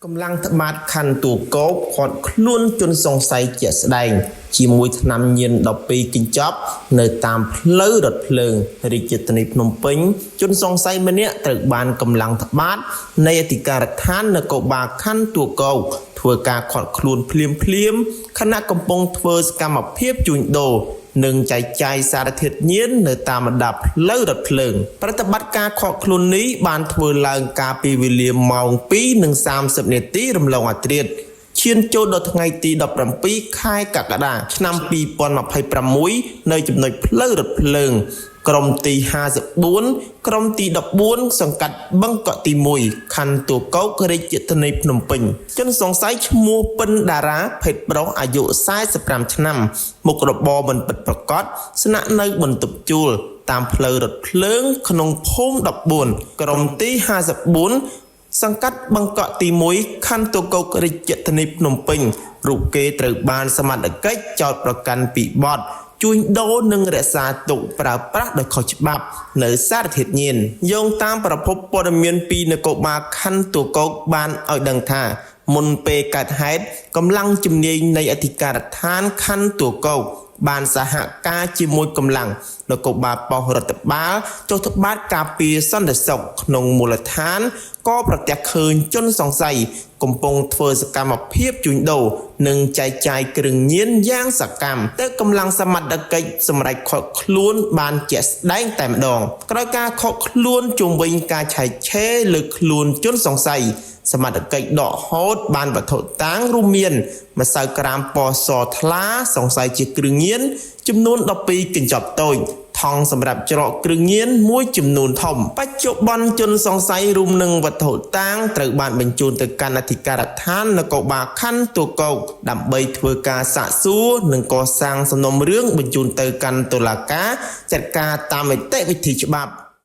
កម្លាំងត្បាតខណ្ឌទួលគោកឃាត់ខ្លួនជនសង្ស័យជាក់ស្ដែង ជាមួយថ្នាំញៀន12កញ្ចប់នៅតាមផ្លូវរថភ្លើងរាជធានីភ្នំពេញជនសង្ស័យម្នាក់ត្រូវបានកម្លាំងត្បាតនៃអធិការដ្ឋាននគរបាលខណ្ឌទួលគោកធ្វើការឃាត់ខ្លួនភ្លាមភ្លាមៗខណៈកំពុងធ្វើសកម្មភាពជួញដូរ និងចែកចាយសារធាតុញៀននៅតាមបណ្ដាផ្លូវរថភ្លើងប្រតិបត្តិការឃាត់ខ្លួននេះបានធ្វើឡើងកាលពីវេលាម៉ោង2:30នាទីរំលងអាធ្រាត្រឈានចូលដល់ថ្ងៃទី17ខែកក្កដាឆ្នាំ2026នៅចំណុចផ្លូវរថភ្លើង ក្រុមទី54ក្រុមទី14សង្កាត់បឹងកក់ទី1ខណ្ឌទួលគោករាជធានីភ្នំពេញជនសង្ស័យឈ្មោះពិនតារាភេទប្រុសអាយុ45ឆ្នាំមុខរបរមិនពិតប្រាកដស្នាក់នៅបន្ទប់ជួលតាមផ្លូវរថភ្លើងក្នុងភូមិ14ក្រុមទី54សង្កាត់បឹងកក់ទី1ខណ្ឌទួលគោករាជធានីភ្នំពេញរូបគេត្រូវបានសមត្ថកិច្ចចោទប្រកាន់ពីបទ ជួញដូរនិងរក្សាទុកប្រើប្រាស់ដោយខុសច្បាប់នៅសារធាតុញៀនយោងតាមប្រភពព័ត៌មានពីនគរបាលខណ្ឌទួលគោកបានឲ្យដឹងថាមុនពេលកើតហេតុកម្លាំងជំនាញនៃអធិការដ្ឋានខណ្ឌទួលគោកបានសហការជាមួយកម្លាំងនគរបាលប៉ុស្តិ៍រដ្ឋបាលចុះត្បាតការពារសន្តិសុខក្នុងមូលដ្ឋានក៏ប្រទះឃើញជនសង្ស័យកំពុងធ្វើសកម្មភាពជួញដូរនិងចែកចាយគ្រឿងញៀនយ៉ាងសកម្មទៅកម្លាំងសមត្ថកិច្ចសម្រេចឃាត់ខ្លួនបានជាក់ស្ដែងតែម្ដងក្រោយការឃាត់ខ្លួនជុំវិញការឆែកឆេរលើខ្លួនជនសង្ស័យសមត្ថកិច្ចដកហូតបានវត្ថុតាងរួមមានម្សៅក្រាមពណ៌សថ្លាសង្ស័យជាគ្រឿងញៀនចំនួន12កញ្ចប់តូចថង់សម្រាប់ច្រកគ្រឿងញៀនមួយចំនួនធំបច្ចុប្បន្នជនសង្ស័យរួមនឹងវត្ថុតាងត្រូវបានបញ្ជូនទៅកាន់អធិការដ្ឋាននគរបាលខណ្ឌទួលគោកដើម្បីធ្វើការសាកសួរនិងកសាងសំណុំរឿងបញ្ជូនទៅកាន់តុលាការចាត់ការតាមនីតិវិធីច្បាប់។